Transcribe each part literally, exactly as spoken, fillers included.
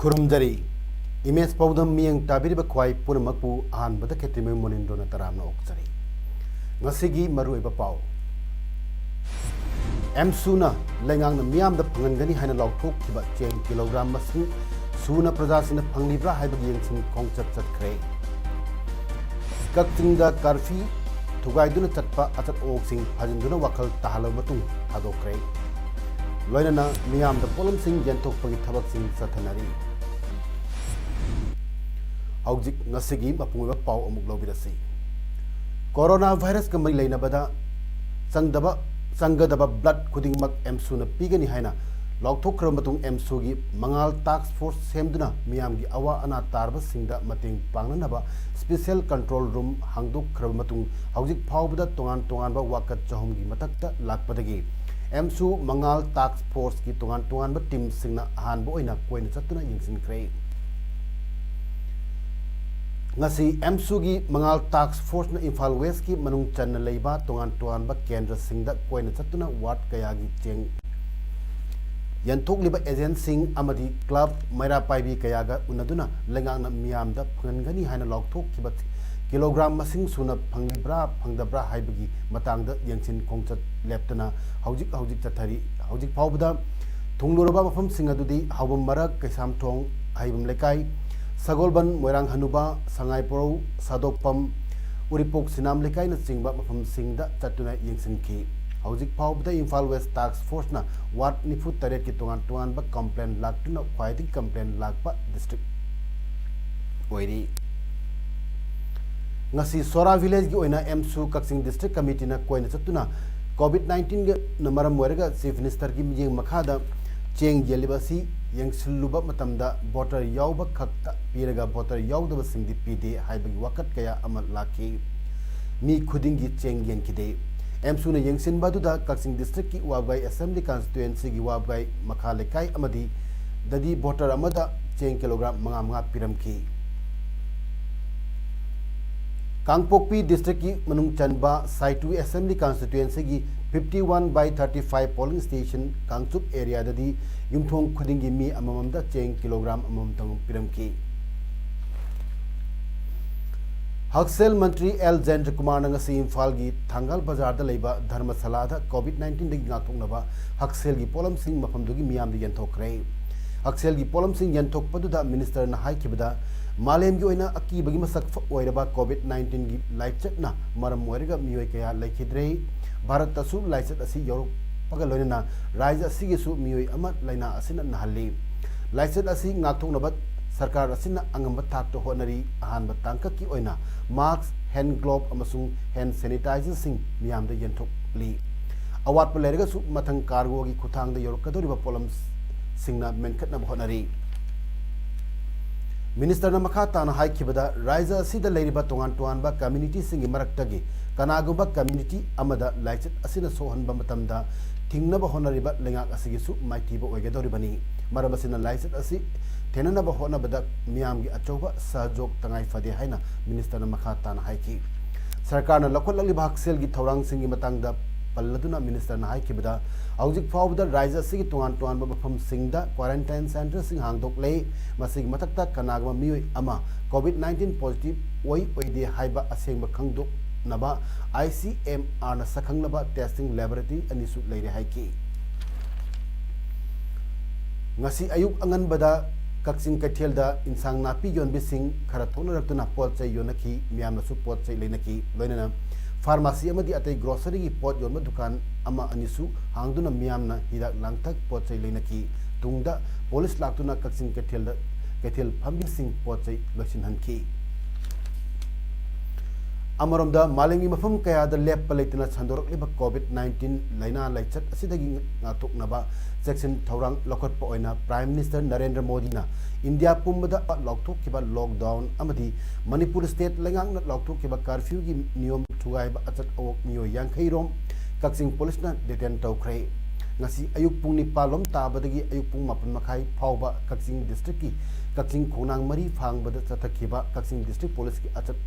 ꯈꯨꯔꯨꯝꯖꯔꯤ꯫ Image ꯄꯥꯎꯗꯝ ꯃꯤꯠꯌꯦꯡ ꯇꯥꯕꯤꯔꯤꯕ ꯈ꯭ꯋꯥꯏ ꯄꯨꯝꯅꯃꯛꯄꯨ ꯑꯍꯥꯟꯕꯗ ꯈꯦꯇ꯭ꯔꯤꯃꯌꯨꯝ ꯃꯣꯅꯤꯟꯗ꯭ꯔꯣꯅ ꯇꯔꯥꯝꯅ ꯑꯣꯛꯆꯔꯤ꯫ ꯉꯁꯤꯒꯤ ꯃꯔꯨꯑꯣꯏꯕ ꯄꯥꯎ꯫ ꯑꯦꯝꯁꯨꯅ ꯂꯩꯉꯥꯛꯅ ꯃꯤꯌꯥꯝꯗ ꯐꯪꯍꯟꯒꯅꯤ ꯍꯥꯏꯅ ꯂꯥꯎꯊꯣꯛꯈꯤꯕ ꯆꯦꯡ ꯀꯤꯂꯣꯒ꯭ꯔꯥꯝ ꯃꯁꯤꯡ ꯁꯨꯅ ꯄ꯭ꯔꯖꯥꯁꯤꯡꯅ ꯐꯪꯂꯤꯕ꯭ꯔꯥ ꯍꯥꯏꯕꯒꯤ ꯌꯦꯡꯁꯤꯟ ꯈꯣꯡꯆꯠ ꯆꯠꯈ꯭ꯔꯦ꯫ ꯀꯛꯆꯤꯡꯗ ꯀꯥꯔꯐ꯭ꯌꯨ ꯊꯨꯒꯥꯏꯗꯨꯅ ꯆꯠꯄ ꯑꯆꯠ ꯑꯋꯣꯛꯁꯤꯡ ꯐꯥꯖꯤꯟꯗꯨꯅ ꯋꯥꯈꯜ ꯇꯥꯍꯜꯂꯕ ꯃꯇꯨꯡ ꯊꯥꯗꯣꯛꯈ꯭ꯔꯦ꯫ ꯂꯣꯏꯅꯅ ꯃꯤꯌꯥꯝꯗ ꯄꯣꯠꯂꯝꯁꯤꯡ ꯌꯦꯟꯊꯣꯛꯄꯒꯤ ꯊꯕꯛꯁꯤꯡ ꯆꯠꯊꯅꯔꯤ꯫ ꯍꯧꯖꯤꯛ ꯉꯁꯤꯒꯤ ꯃꯄꯨꯡ ꯑꯣꯏꯕ ꯄꯥꯎ ꯑꯃꯨꯛ ꯂꯧꯕꯤꯔꯁꯤ꯫ ꯀꯣꯔꯣꯅꯥ ꯚꯥꯏꯔꯁꯀ ꯃꯔꯤ ꯂꯩꯅꯕꯗ ꯆꯪꯗꯕ, ꯆꯪꯒꯗꯕ ꯕ꯭ꯂꯗ ꯈꯨꯗꯤꯡꯃꯛ ꯑꯦꯝꯁꯨꯅ ꯄꯤꯒꯅꯤ ꯍꯥꯏꯅ ꯂꯥꯎꯊꯣꯛꯈ꯭ꯔꯕ ꯃꯇꯨꯡ, ꯑꯦꯝꯁꯨꯒꯤ ꯃꯉꯥꯜ ꯇꯥꯛꯁ ꯐꯣꯔꯁ ꯁꯦꯝꯗꯨꯅ ꯃꯤꯌꯥꯝꯒꯤ ꯑꯋꯥ ꯑꯅꯥ ꯇꯥꯔꯕꯁꯤꯡꯗ ꯃꯇꯦꯡ ꯄꯥꯡꯅꯅꯕ ꯁ꯭ꯄꯦꯁꯦꯜ ꯀꯟꯇ꯭ꯔꯣꯜ ꯔꯨꯝ ꯍꯥꯡꯗꯣꯛꯈ꯭ꯔꯕ ꯃꯇꯨꯡ, ꯍꯧꯖꯤꯛ ꯐꯥꯎꯕꯗ ꯇꯣꯉꯥꯟ ꯇꯣꯉꯥꯟꯕ ꯋꯥꯀꯠ ꯆꯍꯨꯝꯒꯤ ꯃꯊꯛꯇ ꯂꯥꯛꯄꯗꯒꯤ ꯑꯦꯝꯁꯨ ꯃꯉꯥꯜ ꯇꯥꯛꯁ ꯐꯣꯔꯁꯀꯤ ꯇꯣꯉꯥꯟ ꯇꯣꯉꯥꯟꯕ ꯇꯤꯝꯁꯤꯡꯅ ꯑꯍꯥꯟꯕ ꯑꯣꯏꯅ ꯀꯣꯏꯅ ꯆꯠꯇꯨꯅ ꯌꯦꯡꯁꯤꯟꯈ꯭ꯔꯦ꯫ ꯉꯁꯤ ꯑꯦꯝꯁꯨꯒꯤ ꯃꯉꯥꯜ ꯇꯥꯛꯁ ꯐꯣꯔꯁꯅ ꯏꯝꯐꯥꯜ ꯋꯦꯁꯀꯤ ꯃꯅꯨꯡ ꯆꯟꯅ ꯂꯩꯕ ꯇꯣꯉꯥꯟ ꯇꯣꯉꯥꯟꯕ ꯀꯦꯟꯗ꯭ꯔꯁꯤꯡꯗ ꯀꯣꯏꯅ ꯆꯠꯇꯨꯅ ꯋꯥꯔꯗ ꯀꯌꯥꯒꯤ ꯆꯦꯡ ꯌꯦꯟꯊꯣꯛꯂꯤꯕ ꯑꯦꯖꯦꯟꯁꯤꯡ ꯑꯃꯗꯤ ꯀ꯭ꯂꯕ ꯃꯩꯔꯥ ꯄꯥꯏꯕꯤ ꯀꯌꯥꯒ ꯎꯅꯗꯨꯅ ꯂꯩꯉꯥꯛꯅ ꯃꯤꯌꯥꯝꯗ ꯐꯪꯍꯟꯒꯅꯤ ꯍꯥꯏꯅ ꯂꯥꯎꯊꯣꯛꯈꯤꯕ ꯀꯤꯂꯣꯒ꯭ꯔꯥꯝ ꯃꯁꯤꯡ ꯁꯨꯅ ꯐꯪꯂꯤꯕ꯭ꯔꯥ ꯐꯪꯗꯕ꯭ꯔꯥ ꯍꯥꯏꯕꯒꯤ ꯃꯇꯥꯡꯗ ꯌꯦꯡꯁꯤꯟ ꯈꯣꯡꯆꯠ ꯂꯦꯞꯇꯅ ꯍꯧꯖꯤꯛ ꯍꯧꯖꯤꯛ ꯆꯠꯊꯔꯤ꯫ ꯍꯧꯖꯤꯛ ꯐꯥꯎꯕꯗ ꯊꯨꯡꯂꯨꯔꯕ ꯃꯐꯝꯁꯤꯡ ꯑꯗꯨꯗꯤ ꯍꯥꯎꯕꯝ ꯃꯔꯛ, ꯀꯩꯁꯥꯝꯊꯣꯡ, ꯑꯍꯩꯕꯝ ꯂꯩꯀꯥꯏ, ꯁꯒꯣꯜꯕꯟ, ꯃꯣꯏꯔꯥꯡ ꯍꯅꯨꯕ, ꯁꯉꯥꯏꯄ꯭ꯔꯧ, ꯁꯥꯗꯣꯛꯄꯝ, ꯎꯔꯤꯄꯣꯛ, ꯁꯤꯅꯥꯝ ꯂꯩꯀꯥꯏꯅꯆꯤꯡꯕ ꯃꯐꯝꯁꯤꯡꯗ ꯆꯠꯇꯨꯅ ꯌꯦꯡꯁꯤꯟꯈꯤ꯫ ꯍꯧꯖꯤꯛ ꯐꯥꯎꯕꯗ ꯏꯝꯐꯥꯜ ꯋꯦꯁ ꯇꯥꯛꯁ ꯐꯣꯔꯁꯅ ꯋꯥꯔꯗ ꯅꯤꯐꯨ ꯇꯔꯦꯠꯀꯤ ꯇꯣꯉꯥꯟ ꯇꯣꯉꯥꯟꯕ ꯀꯝꯄ꯭ꯂꯦꯟ ꯂꯥꯛꯇꯨꯅ ꯈ꯭ꯋꯥꯏꯗꯒꯤ ꯀꯝꯄ꯭ꯂꯦꯟ ꯂꯥꯛꯄ ꯗꯤꯁꯇ꯭ꯔꯤꯛ ꯑꯣꯏꯔꯤ꯫ ꯉꯁꯤ ꯁꯣꯔꯥ ꯚꯤꯂꯦꯖꯀꯤ ꯑꯣꯏꯅ ꯑꯦꯝꯁꯨ ꯀꯛꯆꯤꯡ ꯗꯤꯁꯇ꯭ꯔꯤꯛ ꯀꯃꯤꯇꯤꯅ ꯀꯣꯏꯅ ꯆꯠꯇꯨꯅ ꯀꯣꯚꯤꯗ ꯅꯥꯏꯟꯇꯤꯟꯒꯅ ꯃꯔꯝ ꯑꯣꯏꯔꯒ ꯆꯤꯐ ꯃꯤꯅꯤꯁꯇꯔꯒꯤ ꯃꯤꯠꯌꯦꯡ ꯃꯈꯥꯗ ꯆꯦꯡ ꯌꯦꯜꯂꯤꯕ ꯑꯁꯤ ꯌꯦꯡꯁꯤꯜꯂꯨꯕ ꯃꯇꯝꯗ ꯚꯣꯇꯔ ꯌꯥꯎꯕ ꯈꯛꯇ ꯄꯤꯔꯒ ꯚꯣꯇꯔ ꯌꯥꯎꯗꯕꯁꯤꯡꯗꯤ ꯄꯤꯗꯦ ꯍꯥꯏꯕꯒꯤ ꯋꯥꯀꯠ ꯀꯌꯥ ꯑꯃ ꯂꯥꯛꯈꯤ꯫ ꯃꯤ ꯈꯨꯗꯤꯡꯒꯤ ꯆꯦꯡ ꯌꯦꯟꯈꯤꯗꯦ꯫ ꯑꯦꯝꯁꯨꯅ ꯌꯦꯡꯁꯤꯟꯕ ꯑꯗꯨꯗ ꯀꯛꯆꯤꯡ ꯗꯤꯁꯇ꯭ꯔꯤꯛꯀꯤ ꯋꯥꯕꯒꯥꯏ ꯑꯦꯁꯦꯝꯕ꯭ꯂꯤ ꯀꯟꯁꯇꯤꯇ꯭ꯋꯦꯟꯁꯤꯒꯤ ꯋꯥꯕꯒꯥꯏ ꯃꯈꯥ ꯂꯩꯀꯥꯏ ꯑꯃꯗꯤ ꯗꯗꯤ ꯚꯣꯇꯔ ꯑꯃꯗ ꯆꯦꯡ ꯀꯤꯂꯣꯒ꯭ꯔꯥꯝ ꯃꯉꯥ ꯃꯉꯥ ꯄꯤꯔꯝꯈꯤ꯫ ꯀꯥꯡꯄꯣꯛꯄꯤ ꯗꯤꯁꯇ꯭ꯔꯤꯛꯀꯤ ꯃꯅꯨꯡ ꯆꯟꯕ ꯁꯥꯏꯇꯨ ꯑꯦꯁꯦꯝꯕ꯭ꯂꯤ ꯀꯟꯁꯇꯤꯇ꯭ꯋꯦꯟꯁꯤꯒꯤ fifty one by thirty five polling station ꯀꯥꯡꯆꯨꯞ ꯑꯦꯔꯤꯌꯥꯗꯗꯤ ꯌꯨꯝꯊꯣꯡ ꯈꯨꯗꯤꯡꯒꯤ ꯃꯤ ꯑꯃꯃꯝꯗ ꯆꯦꯡ ꯀꯤꯂꯣꯒ꯭ꯔꯥꯝ ꯑꯃꯃꯝꯇꯪ ꯄꯤꯔꯝꯈꯤ꯫ ꯍꯛꯁꯦꯜ ꯃꯟꯇ꯭ꯔꯤ ꯑꯦꯜ ꯖꯌꯟꯇꯀꯨꯃꯥꯔꯅ ꯉꯁꯤ ꯏꯝꯐꯥꯜꯒꯤ ꯊꯪꯒꯥꯜ ꯕꯖꯥꯔꯗ ꯂꯩꯕ ꯙꯔꯃꯁꯥꯂꯥꯗ COVID nineteenꯗꯒꯤ ꯉꯥꯛꯊꯣꯛꯅꯕ ꯍꯛꯁꯦꯜꯒꯤ ꯄꯣꯠꯂꯝꯁꯤꯡ ꯃꯐꯝꯗꯨꯒꯤ ꯃꯤꯌꯥꯝꯗ ꯌꯦꯟꯊꯣꯛꯈ꯭ꯔꯦ꯫ ꯍꯛꯁꯦꯜꯒꯤ ꯄꯣꯠꯂꯝꯁꯤꯡ ꯌꯦꯟꯊꯣꯛꯄꯗꯨꯗ ꯃꯤꯅꯤꯁꯇꯔꯅ ꯍꯥꯏꯈꯤꯕꯗ, ꯃꯥꯂꯦꯝꯒꯤ ꯑꯣꯏꯅ ꯑꯀꯤꯕꯒꯤ ꯃꯁꯛ ꯑꯣꯏꯔꯕ COVID nineteenꯒꯤ ꯂꯥꯏꯆꯠꯅ ꯃꯔꯝ ꯑꯣꯏꯔꯒ ꯃꯤꯑꯣꯏ ꯀꯌꯥ ꯂꯩꯈꯤꯗ꯭ꯔꯦ꯫ ꯚꯥꯔꯠꯇꯁꯨ ꯂꯥꯏꯆꯠ ꯑꯁꯤ ꯌꯧꯔꯛꯄꯒ ꯂꯣꯏꯅꯅ ꯔꯥꯖ꯭ꯌ ꯑꯁꯤꯒꯤꯁꯨ ꯃꯤꯑꯣꯏ ꯑꯃ ꯂꯥꯏꯅꯥ ꯑꯁꯤꯅ ꯅꯥꯍꯜꯂꯤ꯫ ꯂꯥꯏꯆꯠ ꯑꯁꯤ ꯉꯥꯛꯊꯣꯛꯅꯕ ꯁꯔꯀꯥꯔ ꯑꯁꯤꯅ ꯑꯉꯝꯕ ꯊꯥꯛꯇ ꯍꯣꯠꯅꯔꯤ꯫ ꯑꯍꯥꯟꯕ ꯇꯥꯡꯀꯛꯀꯤ ꯑꯣꯏꯅ mask, hand glove ꯑꯃꯁꯨꯡ hand sanitizerꯁꯤꯡ ꯃꯤꯌꯥꯝꯗ ꯌꯦꯟꯊꯣꯛꯂꯤ꯫ ꯑꯋꯥꯠꯄ ꯂꯩꯔꯒꯁꯨ ꯃꯊꯪ ꯀꯥꯔꯒꯣꯒꯤ ꯈꯨꯠꯊꯥꯡꯗ ꯌꯧꯔꯛꯀꯗꯧꯔꯤꯕ ꯄꯣꯠꯂꯝꯁꯤꯡꯅ ꯃꯦꯟꯈꯠꯅꯕ ꯍꯣꯠꯅꯔꯤ꯫ ꯃꯤꯅꯤꯁꯇꯔꯅ ꯃꯈꯥ ꯇꯥꯅ ꯍꯥꯏꯈꯤꯕꯗ, ꯔꯥꯖ꯭ꯌ ꯑꯁꯤꯗ ꯂꯩꯔꯤꯕ ꯇꯣꯉꯥꯟ ꯇꯣꯉꯥꯟꯕ communityꯁꯤꯡꯒꯤ ꯃꯔꯛꯇꯒꯤ ꯀꯅꯥꯒꯨꯝꯕ community ꯑꯃꯗ ꯂꯥꯏꯆꯠ ꯑꯁꯤꯅ ꯁꯣꯛꯍꯟꯕ ꯃꯇꯝꯗ ꯊꯤꯡꯅꯕ ꯍꯣꯠꯅꯔꯤꯕ ꯂꯩꯉꯥꯛ ꯑꯁꯤꯒꯤꯁꯨ ꯃꯥꯏꯊꯤꯕ ꯑꯣꯏꯒꯗꯧꯔꯤꯕꯅꯤ꯫ ꯃꯔꯝ ꯑꯁꯤꯅ ꯂꯥꯏꯆꯠ ꯑꯁꯤ ꯊꯦꯡꯅꯅꯕ ꯍꯣꯠꯅꯕꯗ ꯃꯤꯌꯥꯝꯒꯤ ꯑꯆꯧꯕ ꯁꯍꯌꯣꯒ ꯇꯉꯥꯏ ꯐꯗꯦ ꯍꯥꯏꯅ ꯃꯤꯅꯤꯁꯇꯔꯅ ꯃꯈꯥ ꯇꯥꯅ ꯍꯥꯏꯈꯤ꯫ ꯁꯔꯀꯥꯔꯅ ꯂꯧꯈꯠꯂꯛꯂꯤꯕ ꯍꯛꯁꯦꯜꯒꯤ ꯊꯧꯔꯥꯡꯁꯤꯡꯒꯤ ꯃꯇꯥꯡꯗ ꯄꯜꯂꯗꯨꯅ ꯃꯤꯅꯤꯁꯇꯔꯅ ꯍꯥꯏꯈꯤꯕꯗ, ꯍꯧꯖꯤꯛ ꯐꯥꯎꯕꯗ ꯔꯥꯖ꯭ꯌ ꯑꯁꯤꯒꯤ ꯇꯣꯉꯥꯟ ꯇꯣꯉꯥꯟꯕ ꯃꯐꯝꯁꯤꯡꯗ quarantine centreꯁꯤꯡ ꯍꯥꯡꯗꯣꯛꯂꯦ꯫ ꯃꯁꯤꯒꯤ ꯃꯊꯛꯇ ꯀꯅꯥꯒꯨꯝꯕ ꯃꯤꯑꯣꯏ ꯑꯃ COVID nineteen positive ꯑꯣꯏ ꯑꯣꯏꯗꯦ ꯍꯥꯏꯕ ꯑꯁꯦꯡꯕ ꯈꯪꯗꯣꯛꯅꯕ ICMRꯅ ꯁꯛꯈꯪꯂꯕ testing laboratory ꯑꯅꯤꯁꯨ ꯂꯩꯔꯦ ꯍꯥꯏꯈꯤ꯫ ꯉꯁꯤ ꯑꯌꯨꯛ ꯑꯉꯟꯕꯗ ꯀꯛꯆꯤꯡ ꯀꯩꯊꯦꯜꯗ ꯏꯟꯁꯥꯡ ꯅꯥꯄꯤ ꯌꯣꯟꯕꯤꯁꯤꯡ ꯈꯔ ꯊꯣꯛꯅꯔꯛꯇꯨꯅ ꯄꯣꯠ ꯆꯩ ꯌꯣꯟꯅꯈꯤ꯫ ꯃꯤꯌꯥꯝꯅꯁꯨ ꯄꯣꯠ ꯆꯩ ꯂꯩꯅꯈꯤ꯫ ꯂꯣꯏꯅꯅ pharmacy ꯑꯃꯗꯤ ꯑꯇꯩ groceryꯒꯤ ꯄꯣꯠ ꯌꯣꯟꯕ ꯗꯨꯀꯥꯟ ꯑꯃ ꯑꯅꯤꯁꯨ ꯍꯥꯡꯗꯨꯅ ꯃꯤꯌꯥꯝꯅ ꯍꯤꯗꯥꯛ ꯂꯥꯡꯊꯛ ꯄꯣꯠ ꯆꯩ ꯂꯩꯅꯈꯤ꯫ ꯇꯨꯡꯗ ꯄꯨꯂꯤꯁ ꯂꯥꯛꯇꯨꯅ ꯀꯛꯆꯤꯡ ꯀꯩꯊꯦꯜꯗ, ꯀꯩꯊꯦꯜ ꯐꯝꯕꯤꯁꯤꯡ ꯄꯣꯠ ꯆꯩ ꯂꯣꯏꯁꯤꯟꯍꯟꯈꯤ꯫ ꯑꯃꯔꯣꯝꯗ, ꯃꯥꯂꯦꯝꯒꯤ ꯃꯐꯝ ꯀꯌꯥꯗ ꯂꯦꯞꯄ ꯂꯩꯇꯅ ꯁꯟꯗꯣꯔꯛꯂꯤꯕ COVID nineteen ꯂꯥꯏꯅꯥ ꯂꯥꯏꯆꯠ ꯑꯁꯤꯗꯒꯤ ꯉꯥꯛꯊꯣꯛꯅꯕ ꯆꯦꯛꯁꯤꯟ ꯊꯧꯔꯥꯡ ꯂꯧꯈꯠꯄ ꯑꯣꯏꯅ Prime Minister ꯅꯔꯦꯟꯗ꯭ꯔ ꯃꯣꯗꯤꯅ ꯏꯟꯗꯤꯌꯥ ꯄꯨꯝꯕꯗ ꯂꯥꯎꯊꯣꯛꯈꯤꯕ lockdown ꯑꯃꯗꯤ ꯃꯅꯤꯄꯨꯔ state ꯂꯩꯉꯥꯛꯅ ꯂꯥꯎꯊꯣꯛꯈꯤꯕ curfewꯒꯤ ꯅꯤꯌꯣꯝ ꯊꯨꯒꯥꯏꯕ ꯑꯆꯠ ꯑꯋꯣꯛ ꯃꯤꯑꯣꯏ ꯌꯥꯡꯈꯩ ꯔꯣꯝ ꯀꯛꯆꯤꯡ policeꯅ detain ꯇꯧꯈ꯭ꯔꯦ꯫ ꯉꯁꯤ ꯑꯌꯨꯛ ꯄꯨꯡ ꯅꯤꯄꯥꯜ ꯂꯣꯝ ꯇꯥꯕꯗꯒꯤ ꯑꯌꯨꯛ ꯄꯨꯡ ꯃꯥꯄꯟ ꯃꯈꯥꯏ ꯐꯥꯎꯕ ꯀꯛꯆꯤꯡ districtꯀꯤ ꯀꯛꯆꯤꯡ ꯈꯣꯡꯅꯥꯡ ꯃꯔꯤ ꯐꯥꯡꯕꯗ ꯆꯠꯊꯈꯤꯕ ꯀꯛꯆꯤꯡ district policeꯀꯤ ꯑꯆꯠ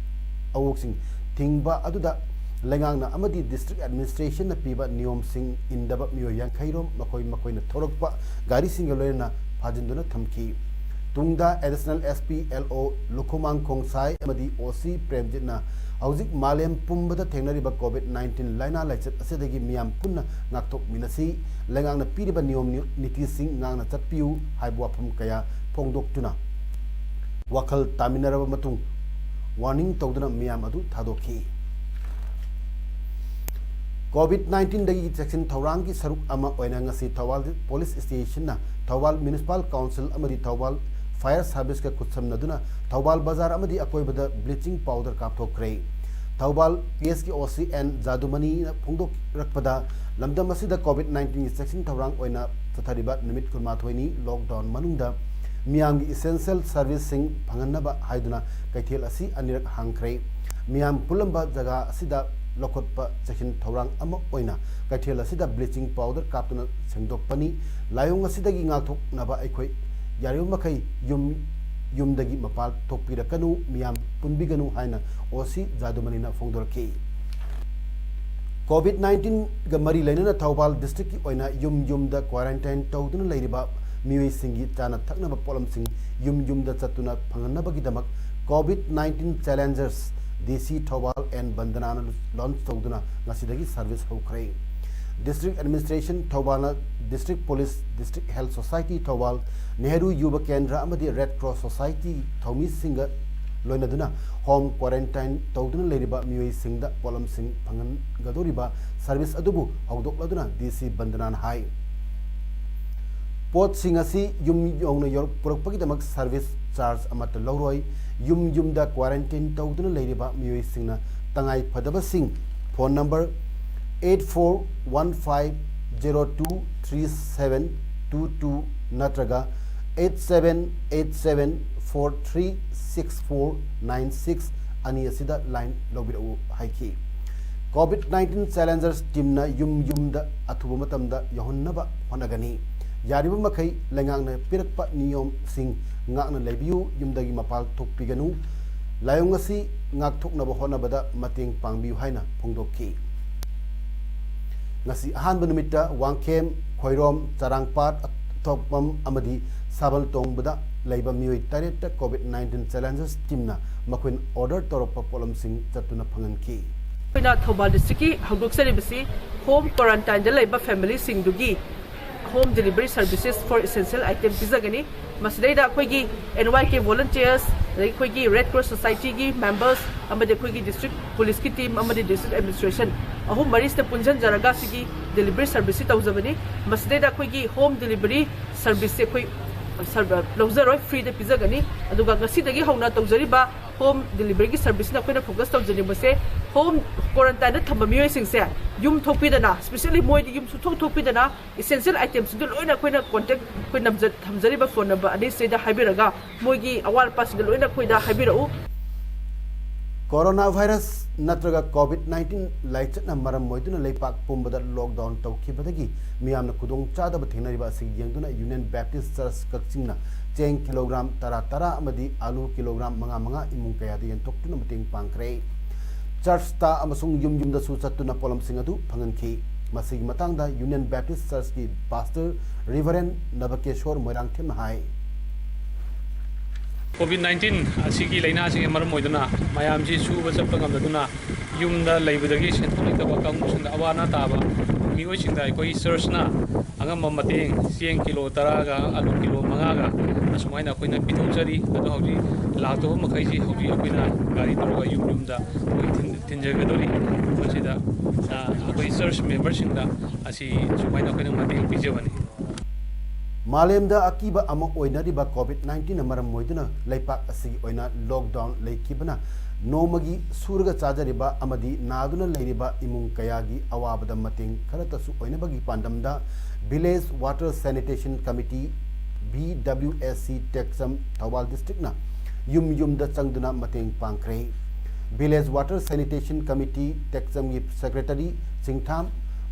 ꯑꯋꯣꯛꯁꯤꯡ ꯊꯤꯡꯕ ꯑꯗꯨꯗ ꯂꯩꯉꯥꯛꯅ ꯑꯃꯗꯤ district administrationꯅ ꯄꯤꯕ ꯅꯤꯌꯣꯝꯁꯤꯡ ꯏꯟꯗꯕ ꯃꯤꯑꯣꯏ ꯌꯥꯡꯈꯩ ꯔꯣꯝ ꯃꯈꯣꯏ ꯃꯈꯣꯏꯅ ꯊꯧꯔꯛꯄ ꯒꯥꯔꯤꯁꯤꯡꯒ ꯂꯣꯏꯅꯅ ꯐꯥꯖꯤꯟꯗꯨꯅ ꯊꯝꯈꯤ꯫ ꯇꯨꯡꯗ Additional SP LO ꯂꯨꯈꯨꯃꯥꯡ ꯈꯣꯡꯁꯥꯏ ꯑꯃꯗꯤ OC ꯄ꯭ꯔꯦꯝꯖꯤꯠꯅ ꯍꯧꯖꯤꯛ ꯃꯥꯂꯦꯝ ꯄꯨꯝꯕꯗ ꯊꯦꯡꯅꯔꯤꯕ COVID nineteen ꯂꯥꯏꯅꯥ ꯂꯥꯏꯆꯠ ꯑꯁꯤꯗꯒꯤ ꯃꯤꯌꯥꯝ ꯄꯨꯟꯅ ꯉꯥꯛꯊꯣꯛꯃꯤꯟꯅꯁꯤ, ꯂꯩꯉꯥꯛꯅ ꯄꯤꯔꯤꯕ ꯅꯤꯌꯣꯝ ꯅꯤꯇꯤꯁꯤꯡ ꯉꯥꯛꯅ ꯆꯠꯄꯤꯌꯨ ꯍꯥꯏꯕ ꯋꯥꯐꯝ ꯀꯌꯥ ꯐꯣꯡꯗꯣꯛꯇꯨꯅ ꯋꯥꯈꯜ ꯇꯥꯃꯤꯟꯅꯔꯕ ꯃꯇꯨꯡ warning ꯇꯧꯗꯨꯅ ꯃꯤꯌꯥꯝ ꯑꯗꯨ ꯊꯥꯗꯣꯛꯈꯤ꯫ COVID nineteenꯗꯒꯤ ꯆꯦꯛꯁꯤꯟ ꯊꯧꯔꯥꯡꯒꯤ ꯁꯔꯨꯛ ꯑꯃ ꯑꯣꯏꯅ ꯉꯁꯤ Thoubal police stationꯅ Thoubal Municipal Council ꯑꯃꯗꯤ ꯊꯧꯕꯥꯜ fire serviceꯀ ꯈꯨꯠꯁꯝꯅꯗꯨꯅ ꯊꯧꯕꯥꯜ ꯕꯖꯥꯔ ꯑꯃꯗꯤ ꯑꯀꯣꯏꯕꯗ bleaching powder ꯀꯥꯞꯊꯣꯛꯈ꯭ꯔꯦ꯫ Thoubal PSꯀꯤ OC N ꯖꯥꯗꯨꯃꯅꯤꯅ ꯐꯣꯡꯗꯣꯛꯂꯛꯄꯗ, ꯂꯝꯗꯝ ꯑꯁꯤꯗ COVID nineteenꯒꯤ ꯆꯦꯛꯁꯤꯟ ꯊꯧꯔꯥꯡ ꯑꯣꯏꯅ ꯆꯠꯊꯔꯤꯕ ꯅꯨꯃꯤꯠ ꯀꯨꯟꯃꯥꯊꯣꯏꯅꯤ lockdown ꯃꯅꯨꯡꯗ ꯃꯤꯌꯥꯝꯒꯤ essential serviceꯁꯤꯡ ꯐꯪꯍꯟꯅꯕ ꯍꯥꯏꯗꯨꯅ ꯀꯩꯊꯦꯜ ꯑꯁꯤ ꯑꯅꯤꯔꯛ ꯍꯥꯡꯈ꯭ꯔꯦ꯫ ꯃꯤꯌꯥꯝ ꯄꯨꯜꯂꯝꯕ ꯖꯒꯥ ꯑꯁꯤꯗ ꯂꯧꯈꯠꯄ ꯆꯦꯛꯁꯤꯟ ꯊꯧꯔꯥꯡ ꯑꯃ ꯑꯣꯏꯅ ꯀꯩꯊꯦꯜ ꯑꯁꯤꯗ bleaching powder ꯀꯥꯞꯇꯨꯅ ꯁꯦꯡꯗꯣꯛꯄꯅꯤ꯫ ꯂꯥꯏꯑꯣꯡ ꯑꯁꯤꯗꯒꯤ ꯉꯥꯛꯊꯣꯛꯅꯕ ꯑꯩꯈꯣꯏ ꯌꯥꯔꯤꯕ ꯃꯈꯩ ꯌꯨꯝ, ꯌꯨꯝꯗꯒꯤ ꯃꯄꯥꯟ ꯊꯣꯛꯄꯤꯔꯛꯀꯅꯨ, ꯃꯤꯌꯥꯝ ꯄꯨꯟꯕꯤꯒꯅꯨ ꯍꯥꯏꯅ OC ꯖꯥꯗꯨꯃꯅꯤꯅ ꯐꯣꯡꯗꯣꯔꯛꯈꯤ꯫ COVID nineteenꯒ ꯃꯔꯤ ꯂꯩꯅꯅ ꯊꯧꯕꯥꯜ districtꯀꯤ ꯑꯣꯏꯅ ꯌꯨꯝ ꯌꯨꯝꯗ quarantine ꯇꯧꯗꯨꯅ ꯂꯩꯔꯤꯕ ꯃꯤꯑꯣꯏꯁꯤꯡꯒꯤ ꯆꯥꯅ ꯊꯛꯅꯕ ꯄꯣꯠꯂꯝꯁꯤꯡ ꯌꯨꯝ ꯌꯨꯝꯗ ꯆꯠꯇꯨꯅ ꯐꯪꯍꯟꯅꯕꯒꯤꯗꯃꯛ COVID nineteen Challengers DC Thoubal and ꯕꯟꯗꯅꯥꯅ launch ꯇꯧꯗꯨꯅ ꯉꯁꯤꯗꯒꯤ service ꯍꯧꯈ꯭ꯔꯦ꯫ District Administration ꯊꯧꯕꯥꯜꯅ District Police, District Health Society Thoubal, Nehru ꯌꯨꯕ ꯀꯦꯟꯗ꯭ꯔ ꯑꯃꯗꯤ Red Cross Society ꯊꯧꯃꯤꯁꯤꯡꯒ ꯂꯣꯏꯅꯗꯨꯅ home quarantine ꯇꯧꯗꯨꯅ ꯂꯩꯔꯤꯕ ꯃꯤꯑꯣꯏꯁꯤꯡꯗ ꯄꯣꯠꯂꯝꯁꯤꯡ ꯐꯪꯍꯟꯒꯗꯧꯔꯤꯕ service ꯑꯗꯨꯕꯨ ꯍꯧꯗꯣꯛꯂꯗꯨꯅ DC ꯕꯟꯗꯅꯥꯅ ꯍꯥꯏ꯫ ꯄꯣꯠꯁꯤꯡ ꯑꯁꯤ ꯌꯨꯝ ꯌꯧꯅ ꯌꯧꯔꯛ-, ꯄꯨꯔꯛꯄꯒꯤꯗꯃꯛ service charge ꯑꯃꯠꯇ ꯂꯧꯔꯣꯏ꯫ ꯌꯨꯝ ꯌꯨꯝꯗ quarantine ꯇꯧꯗꯨꯅ ꯂꯩꯔꯤꯕ ꯃꯤꯑꯣꯏꯁꯤꯡꯅ ꯇꯉꯥꯏ ꯐꯗꯕꯁꯤꯡ phone number eight four one five zero two three seven two two ꯅꯠꯇ꯭ꯔꯒ eight seven eight seven four three six four nine six ꯑꯅꯤ ꯑꯁꯤꯗ ꯂꯥꯏꯟ ꯂꯧꯕꯤꯔꯛꯎ ꯍꯥꯏꯈꯤ꯫ COVID nineteen Challengers teamꯅ ꯌꯨꯝ ꯌꯨꯝꯗ ꯑꯊꯨꯕ ꯃꯇꯝꯗ ꯌꯧꯍꯟꯅꯕ ꯍꯣꯠꯅꯒꯅꯤ꯫ ꯌꯥꯔꯤꯕ ꯃꯈꯩ ꯂꯩꯉꯥꯛꯅ ꯄꯤꯔꯛꯄ ꯅꯤꯌꯣꯝꯁꯤꯡ ꯉꯥꯛꯅ ꯂꯩꯕꯤꯌꯨ, ꯌꯨꯝꯗꯒꯤ ꯃꯄꯥꯟ ꯊꯣꯛꯄꯤꯒꯅꯨ, ꯂꯥꯏꯑꯣꯡ ꯑꯁꯤ ꯉꯥꯛꯊꯣꯛꯅꯕ ꯍꯣꯠꯅꯕꯗ ꯃꯇꯦꯡ ꯄꯥꯡꯕꯤꯌꯨ ꯍꯥꯏꯅ ꯐꯣꯡꯗꯣꯛꯈꯤ꯫ ꯉꯁꯤ ꯑꯍꯥꯟꯕ ꯅꯨꯃꯤꯠꯇ ꯋꯥꯡꯈꯦꯝ, ꯈꯣꯏꯔꯣꯝ, ꯆꯔꯥꯡꯄꯥꯠ, ꯑꯊꯣꯛꯄꯝ ꯑꯃꯗꯤ ꯁꯥꯕꯜ ꯇꯣꯡꯕꯗ ꯂꯩꯕ ꯃꯤꯑꯣꯏ ꯇꯔꯦꯠꯇ COVID nineteen Challengers teamꯅ ꯃꯈꯣꯏꯅ order ꯇꯧꯔꯛꯄ ꯄꯣꯠꯂꯝꯁꯤꯡ ꯆꯠꯇꯨꯅ ꯐꯪꯍꯟꯈꯤ꯫ ꯑꯩꯈꯣꯏꯅ ꯊꯧꯕꯥꯜ districtꯀꯤ ꯍꯧꯗꯣꯛꯆꯔꯤꯕꯁꯤ home quarantineꯗ ꯂꯩꯕ familyꯁꯤꯡꯗꯨꯒꯤ home delivery services for essential item ꯄꯤꯖꯒꯅꯤ꯫ ꯃꯁꯤꯗꯩꯗ ꯑꯩꯈꯣꯏꯒꯤ NYK volunteers, ꯑꯗꯒꯤ ꯑꯩꯈꯣꯏꯒꯤ Red Cross Societyꯒꯤ members ꯑꯃꯗꯤ ꯑꯩꯈꯣꯏꯒꯤ district policeꯀꯤ team ꯑꯃꯗꯤ district administration ꯑꯍꯨꯝ ꯃꯔꯤꯁꯤꯗ ꯄꯨꯟꯁꯤꯟꯖꯔꯒ ꯁꯤꯒꯤ delivery serviceꯁꯤ ꯇꯧꯖꯕꯅꯤ꯫ ꯃꯁꯤꯗꯩꯗ ꯑꯩꯈꯣꯏꯒꯤ home delivery serviceꯁꯦ ꯑꯩꯈꯣꯏ ꯁꯔ-, ꯂꯧꯖꯔꯣꯏ, freeꯗ ꯄꯤꯖꯒꯅꯤ꯫ ꯑꯗꯨꯒ ꯉꯁꯤꯗꯒꯤ ꯍꯧꯅ ꯇꯧꯖꯔꯤꯕ home deliveryꯒꯤ serviceꯅ ꯑꯩꯈꯣꯏꯅ focus ꯇꯧꯖꯅꯤꯡꯕꯁꯦ, home quarantineꯗ ꯊꯝꯕ ꯃꯤꯑꯣꯏꯁꯤꯡꯁꯦ ꯌꯨꯝ ꯊꯣꯛꯄꯤꯗꯅ, specially ꯃꯣꯏꯗꯤ ꯌꯨꯝ ꯁꯨꯊꯣꯛ ꯊꯣꯛꯄꯤꯗꯅ essential itemꯁꯤꯡꯗꯣ ꯂꯣꯏꯅ ꯑꯩꯈꯣꯏꯅ contact ꯑꯩꯈꯣꯏ ꯅꯝꯖ-, ꯊꯝꯖꯔꯤꯕ phone number ꯑꯅꯤꯁꯤꯗ ꯍꯥꯏꯕꯤꯔꯒ ꯃꯣꯏꯒꯤ ꯑꯋꯥꯠ ꯑꯄꯥꯁꯤꯡꯗꯣ ꯂꯣꯏꯅ ꯑꯩꯈꯣꯏꯗ ꯍꯥꯏꯕꯤꯔꯛꯎ꯫ Coronavirus ꯅꯠꯇ꯭ꯔꯒ COVID nineteen ꯂꯥꯏꯆꯠꯅ ꯃꯔꯝ ꯑꯣꯏꯗꯨꯅ ꯂꯩꯄꯥꯛ ꯄꯨꯝꯕꯗ lockdown ꯇꯧꯈꯤꯕꯗꯒꯤ ꯃꯤꯌꯥꯝꯅ ꯈꯨꯗꯣꯡꯆꯥꯗꯕ ꯊꯦꯡꯅꯔꯤꯕ ꯑꯁꯤꯒꯤ ꯌꯦꯡꯗꯨꯅ Union Baptist Church ꯀꯛꯆꯤꯡꯅ ꯆꯦꯡ kilogram ꯇꯔꯥ ꯇꯔꯥ ꯑꯃꯗꯤ ꯑꯥꯂꯨ kilogram ꯃꯉꯥ ꯃꯉꯥ ꯏꯃꯨꯡ ꯀꯌꯥꯗ ꯌꯦꯟꯊꯣꯛꯇꯨꯅ ꯃꯇꯦꯡ ꯄꯥꯡꯈ꯭ꯔꯦ꯫ Churchꯇ ꯑꯃꯁꯨꯡ ꯌꯨꯝ ꯌꯨꯝꯗꯁꯨ ꯆꯠꯇꯨꯅ ꯄꯣꯠꯂꯝꯁꯤꯡ ꯑꯗꯨ ꯐꯪꯍꯟꯈꯤ꯫ ꯃꯁꯤꯒꯤ ꯃꯇꯥꯡꯗ Union Baptist Churchꯀꯤ Pastor Reverend ꯅꯕꯀꯦꯁꯣꯔ ꯃꯣꯏꯔꯥꯡꯊꯦꯝꯅ ꯍꯥꯏ꯫ COVID nineteen ꯑꯁꯤꯒꯤ ꯂꯥꯏꯅꯥꯁꯤꯡꯅ ꯃꯔꯝ ꯑꯣꯏꯗꯨꯅ ꯃꯌꯥꯝꯁꯤ ꯁꯨꯕ ꯆꯠꯄ ꯉꯝꯗꯗꯨꯅ ꯌꯨꯝꯗ ꯂꯩꯕꯗꯒꯤ ꯁꯦꯟꯊꯣꯛ ꯂꯩꯇꯕ ꯀꯥꯡꯕꯨꯁꯤꯡꯗ ꯑꯋꯥ ꯑꯅꯥ ꯇꯥꯕ ꯃꯤꯑꯣꯏꯁꯤꯡꯗ ꯑꯩꯈꯣꯏ churchꯅ ꯑꯉꯝꯕ ꯃꯇꯦꯡ ꯆꯦꯡ kilo ꯇꯔꯥꯒ ꯑꯥꯂꯨ kilo ꯃꯉꯥꯒ ꯑꯁꯨꯃꯥꯏꯅ ꯑꯩꯈꯣꯏꯅ ꯄꯤꯊꯣꯛꯆꯔꯤ꯫ ꯑꯗꯣ ꯍꯧꯖꯤꯛ ꯂꯥꯛꯇꯕ ꯃꯈꯩꯁꯤ ꯍꯧꯖꯤꯛ ꯑꯩꯈꯣꯏꯅ ꯒꯥꯔꯤ ꯇꯧꯔꯒ ꯌꯨꯝ ꯌꯨꯝꯗ ꯑꯩꯈꯣꯏ ꯊꯤꯟ-, ꯊꯤꯟꯖꯒꯗꯧꯔꯤ꯫ ꯃꯁꯤꯗ, ꯑ, ꯑꯩꯈꯣꯏ church memberꯁꯤꯡꯗ ꯑꯁꯤ ꯁꯨꯃꯥꯏꯅ ꯑꯩꯈꯣꯏꯅ ꯃꯇꯦꯡ ꯄꯤꯖꯕꯅꯤ꯫ ꯃꯥꯂꯦꯝꯗ ꯑꯀꯤꯕ ꯑꯃ ꯑꯣꯏꯅꯔꯤꯕ COVID nineteen ꯃꯔꯝ ꯑꯣꯏꯗꯨꯅ ꯂꯩꯄꯥꯛ ꯑꯁꯤꯒꯤ ꯑꯣꯏꯅ lockdown ꯂꯩꯈꯤꯕꯅ ꯅꯣꯡꯃꯒꯤ ꯁꯨꯔꯒ ꯆꯥꯖꯔꯤꯕ ꯑꯃꯗꯤ ꯅꯥꯗꯨꯅ ꯂꯩꯔꯤꯕ ꯏꯃꯨꯡ ꯀꯌꯥꯒꯤ ꯑꯋꯥꯕꯗ ꯃꯇꯦꯡ ꯈꯔꯇꯁꯨ ꯑꯣꯏꯅꯕꯒꯤ ꯄꯥꯟꯗꯝꯗ Village Water Sanitation Committee, V W S C, ꯇꯦꯛꯆꯝ, Thoubal district ꯅ ꯌꯨꯝ ꯌꯨꯝꯗ ꯆꯪꯗꯨꯅ ꯃꯇꯦꯡ ꯄꯥꯡꯈ꯭ꯔꯦ꯫ Village Water Sanitation Committee, ꯇꯦꯛꯆꯝꯒꯤ secretary ꯆꯤꯡꯊꯥꯝ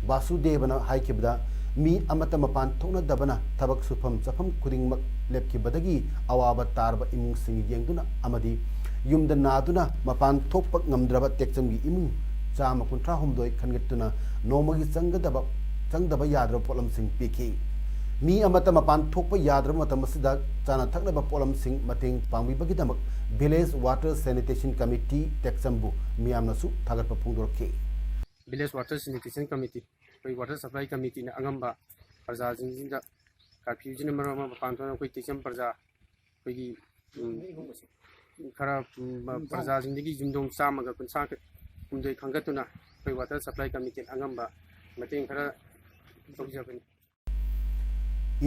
ꯕꯥꯁꯨꯗꯦꯕꯅ ꯍꯥꯏꯈꯤꯕꯗ, ꯃꯤ ꯑꯃꯠꯇ ꯃꯄꯥꯟ ꯊꯣꯛꯅꯗꯕꯅ ꯊꯕꯛ ꯁꯨꯐꯝ ꯆꯥꯐꯝ ꯈꯨꯗꯤꯡꯃꯛ ꯂꯦꯞꯈꯤꯕꯗꯒꯤ ꯑꯋꯥꯕ ꯇꯥꯔꯕ ꯏꯃꯨꯡꯁꯤꯡ ꯌꯦꯡꯗꯨꯅ ꯑꯃꯗꯤ ꯌꯨꯝꯗ ꯅꯥꯗꯨꯅ ꯃꯄꯥꯟ ꯊꯣꯛꯄ ꯉꯝꯗ꯭ꯔꯕ ꯇꯦꯛꯆꯝꯒꯤ ꯏꯃꯨꯡ ꯆꯥꯝꯃ ꯀꯨꯟꯊ꯭ꯔꯥ ꯍꯨꯝꯗꯣꯏ ꯈꯟꯒꯠꯇꯨꯅ ꯅꯣꯡꯃꯒꯤ ꯆꯪꯒꯗꯕ, ꯆꯪꯗꯕ ꯌꯥꯗ꯭ꯔꯕ ꯄꯣꯠꯂꯝꯁꯤꯡ ꯄꯤꯈꯤ꯫ ꯃꯤ ꯑꯃꯠꯇ ꯃꯄꯥꯟ ꯊꯣꯛꯄ ꯌꯥꯗ꯭ꯔꯕ ꯃꯇꯝ ꯑꯁꯤꯗ ꯆꯥꯅ ꯊꯛꯅꯕ ꯄꯣꯠꯂꯝꯁꯤꯡ ꯃꯇꯦꯡ ꯄꯥꯡꯕꯤꯕꯒꯤꯗꯃꯛ Village Water Sanitation Committee, ꯇꯦꯛꯆꯝꯕꯨ ꯃꯤꯌꯥꯝꯅꯁꯨ ꯊꯥꯒꯠꯄ ꯐꯣꯡꯗꯣꯔꯛꯈꯤ꯫ Village Water Sanitation Committee, ꯑꯩꯈꯣꯏ Water Supply Committee ꯅ ꯑꯉꯝꯕ ꯄ꯭ꯔꯖꯥꯁꯤꯡꯁꯤꯗ, curfew ꯁꯤꯅ ꯃꯔꯝ ꯑꯃ ꯃꯄꯥꯟ ꯊꯣꯛꯅ ꯑꯩꯈꯣꯏ ꯇꯦꯛꯆꯝ ꯄ꯭ꯔꯖꯥ, ꯑꯩꯈꯣꯏꯒꯤ, ꯎꯝ, ꯈꯔ, ꯎꯝ, ꯄ꯭ꯔꯖꯥꯁꯤꯡꯗꯒꯤ ꯌꯨꯝꯊꯣꯡ ꯆꯥꯝꯃꯒ ꯀꯨꯟꯊ꯭ꯔꯥ ꯍꯨꯝꯗꯣꯏ ꯈꯟꯒꯠꯇꯨꯅ ꯑꯩꯈꯣꯏ Water Supply Committee ꯅ ꯑꯉꯝꯕ ꯃꯇꯦꯡ ꯈꯔ ꯇꯧꯖꯕꯅꯤ꯫